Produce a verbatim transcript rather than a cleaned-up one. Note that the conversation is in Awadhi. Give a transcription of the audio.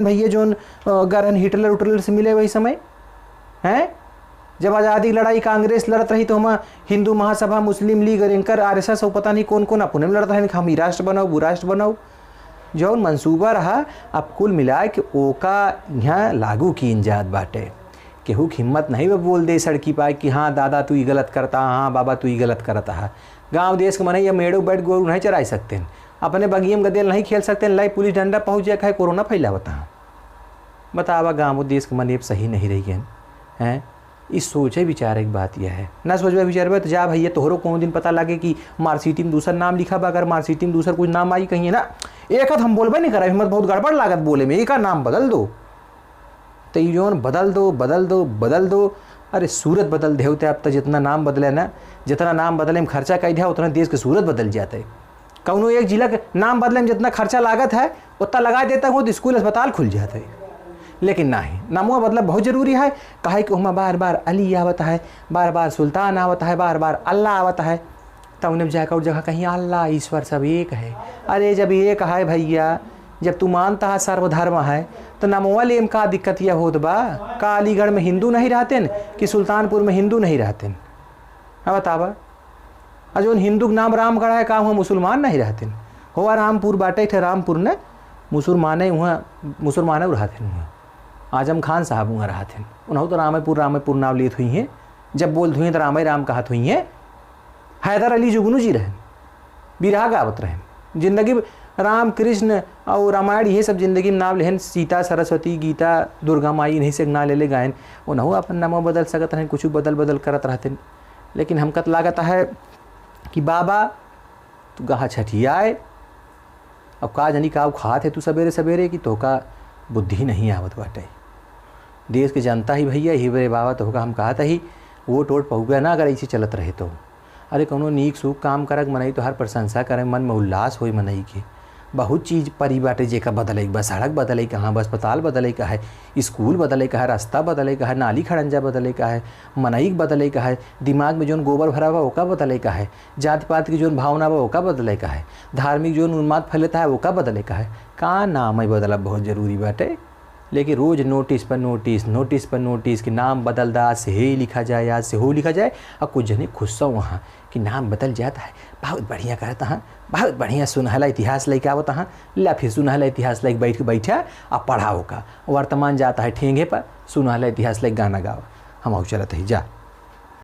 भैया जौन, अ, गरहन हिटलर उटलर से मिले वही समय, हैं? जब आजादी की लड़ाई कांग्रेस लड़त रही तो हम हिंदू महासभा, मुस्लिम लीग और एंकर आरएसएस और पता नहीं कौन कौन अपने में लड़त रहे कि हम ई राष्ट्र बनाओ, वो राष्ट्र बनाओ। जौन मंसूबा रहा, अब कुल मिला के ओका यहाँ लागू कीन जात बाटे। केहू के हिम्मत नहीं बा बोल दे सड़की पाए कि हाँ दादा तू ई गलत करता, हाँ बाबा तू ई गलत करता है। गाँव देश के मनई अब मेड़ो बैठ गोरू नहीं चराई सकते हैं, अपने बगिये में गदेल नहीं खेल सकते हैं, लाई पुलिस डंडा पहुँच जाए कहे कोरोना फैलावता है। बतावा, गाँव देश के मने अब सही नहीं रही गए हैं। ई सोचे विचारे के बात यह है, ना सोचबे विचारबे तो जा भैया, तोहरो कोनो दिन पता लागे कि मार्कशीट में दूसर नाम लिखा बा, अगर मार्कशीट में दूसर कुछ नाम आई कहीं ना, एक हाथ हम बोलबे नहीं करब, हिम्मत बहुत गड़बड़ लागत बोले में, एका नाम बदल दो। तो ई जौन बदल दो, बदल दो, बदल दो, अरे सूरत बदल देहु ते। अब तो जितना नाम बदले ना, जितना नाम बदले में खर्चा कई दिया, उतना देश के सूरत बदल जाते। कौनो एक जिला के नाम बदले में जितना खर्चा लागत है, उतना लगा देता हूँ तो स्कूल अस्पताल खुल जाते। लेकिन नहीं, नामवा बदलब बहुत जरूरी है, काहे कि ओहमा बार बार अली आवत है, बार बार सुल्तान आवत है, बार बार अल्लाह आवत है। तब उन्हें जाकर और जगह कहीं अल्लाह ईश्वर सब एक है। अरे जब एक है भैया, जब तू मानता है सर्वधर्म है, तो नामवा लेम का दिक्कत यह होत बा? का अलीगढ़ में हिंदू नहीं रहते न कि सुल्तानपुर में हिंदू नहीं रहते न? अब बतावा। आ जौन हिंदू के नाम रामगढ़ है, का हुआ मुसलमान नहीं रहते न? हो आ रामपुर बाटे, ठे रामपुर न मुसलमाने, हुआ मुसलमाने रहते न, हुआ आजम खान साहब हुआ रहते न, उन्हों तो रामेपुर, रामेपुर नाम लेत हुई हैं, जब बोलत हुई हैं तो रामे राम कहत हुई हैं। हैदर अली जुगनू जी रहन, बिरहा गावत रहन, जिंदगी में राम कृष्ण और रामायण ये सब जिंदगी में नाम लेहन, सीता सरस्वती गीता दुर्गा माई इन्हीं से नाम ले ले गायन। उन्हों अपन नामो बदल सकत रहन, कुछ बदल बदल करत रहते। लेकिन हमका त लागत है कि बाबा तू गाह छठियाए, अब का जानी का खात है तू सबेरे सबेरे कि तोका बुद्धि नहीं आवत बाटे। देश के जनता ही भैया, ही बरे बाबा तोहका हम कहत ही, वोट वोट पहुँचे ना अगर ऐसे चलत रहे तो। अरे कौनो नीक सूख काम करक मनई तोहार प्रशंसा करे, मन में उल्लास होई मनई के। बहुत चीज परी बाटे जेका बदले के बा, सड़क बदले के, हाँ, अस्पताल बदले का है, स्कूल बदले का है, रास्ता बदले का है, नाली खड़ंजा बदले का है, मनई के बदले का है, दिमाग में जौन गोबर भरा बा ओका बदले का है, जात पात की जौन भावना बा ओका बदले का है, धार्मिक जौन उन्माद फैलता है ओका बदले का है। का नाम है बदलब बहुत जरूरी बाटे। लेकिन रोज नोटिस पर नोटिस, नोटिस पर नोटिस कि नाम बदल दा, आज से हे लिखा जाए, आज से हो लिखा जाए। और कुछ जने खुश सौ वहाँ कि नाम बदल जाता है, बहुत बढ़िया करता हाँ, बहुत बढ़िया सुनहला इतिहास लेके आवता हाँ। ला फिर सुनहला इतिहास लेके बैठ के बैठा आ पढ़ाओ का। वर्तमान जाता है ठेंगे पर, सुनहला इतिहास लेके गाना गाओ। हम आऊ चलत ही जा।